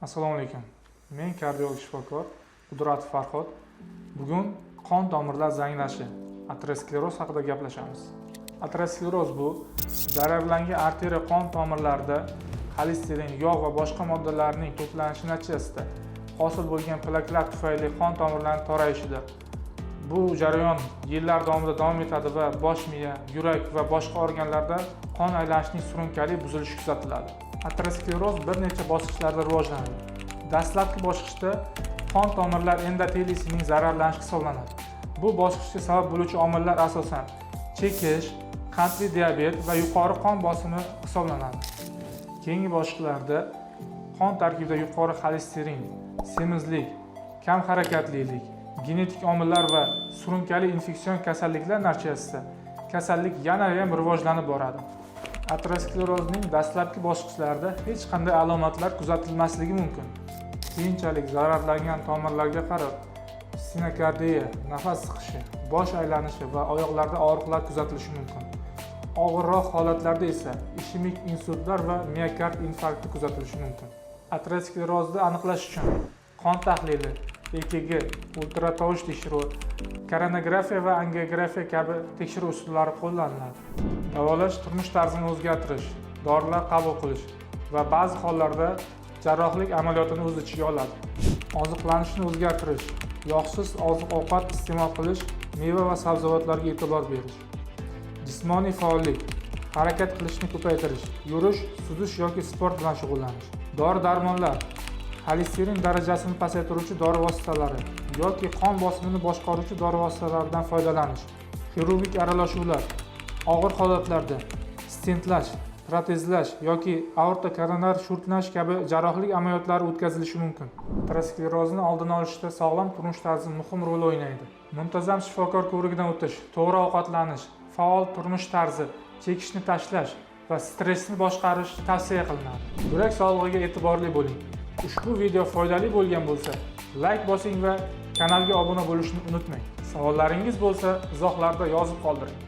Assalomu alaykum. Men kardiolog shifokor Qudratov Farhod. Bugun qon tomirlar zanglashi, ateroskleroz haqida gaplashamiz. Ateroskleroz bu zararlangan arteriya qon tomirlarida xolesterin, yog' va boshqa moddalarning to'planishi natijasida hosil bo'lgan plaklar tufayli qon tomirlarining torayishidir. Bu jarayon yillar davomida davom etadi va bosh miya, yurak va boshqa organlarda qon aylanishining surunkali buzilishi kuzatiladi. Ateroskleroz bir necha bosqichlarda rivojlanadi. Dastlabki bosqichda qon tomirlar endoteliysining zararlanishi hisoblanadi. Bu bosqichga sabab bo'luvchi omillar asosan chekish, qandli diabet va yuqori qon bosimi hisoblanadi. Keyingi bosqichlarda qon tarkibida yuqori xolesterin, semizlik, kam harakatlilik, genetik omillar va surunkali infeksion kasalliklar natijasida kasallik yana ham rivojlanib boradi. Aterosklerozning dastlabki bosqichlarida hech qanday alomatlar kuzatilmasligi mumkin. Keyinchalik zararlangan tomirlarga qarab stenokardiya, nafas siqishi, bosh aylanishi va oyoqlarda og'riqlar kuzatilishi mumkin. Og'irroq holatlarda esa ishemik insultlar va miokard infarkti kuzatilishi mumkin. Aterosklerozni aniqlash uchun qon tahlili, EKG, ultratovush tekshiruvi, koronarografiya va angiografiya kabi tekshiruv usullari qo'llaniladi. Davolash turmush tarzini o'zgartirish, dorilar qabul qilish va ba'zi hollarda jarrohlik amaliyotini o'z ichiga oladi. Oziqlanishni o'zgartirish, yog'siz oziq-ovqat iste'mol qilish, meva va sabzavotlarga e'tibor berish. Jismoniy faollik, harakat qilishni ko'paytirish, yurish, suzish yoki sport bilan shug'ullanish. Dori-darmonlar, xolesterin darajasini pasaytiruvchi dori vositalari yoki qon bosimini boshqaruvchi dori vositalaridan foydalanish. Xirurgik aralashuvlar, og'ir holatlarda stentlash, protezlash yoki aorta koronar shuntlash kabi jarrohlik amaliyotlari o'tkazilishi mumkin. Aterosklerozni oldini olishda sog'lom turmush tarzi muhim rol o'ynaydi. Muntazam shifokor ko'rigidan o'tish, to'g'ri ovqatlanish, faol turmush tarzi, chekishni tashlash va stressni boshqarish tavsiya qilinadi. Yurak sog'lig'iga e'tiborli bo'ling. Ushbu video foydali bo'lgan bo'lsa, layk bosing va kanalga obuna bo'lishni unutmang. Savollaringiz bo'lsa, izohlarda yozib qoldiring.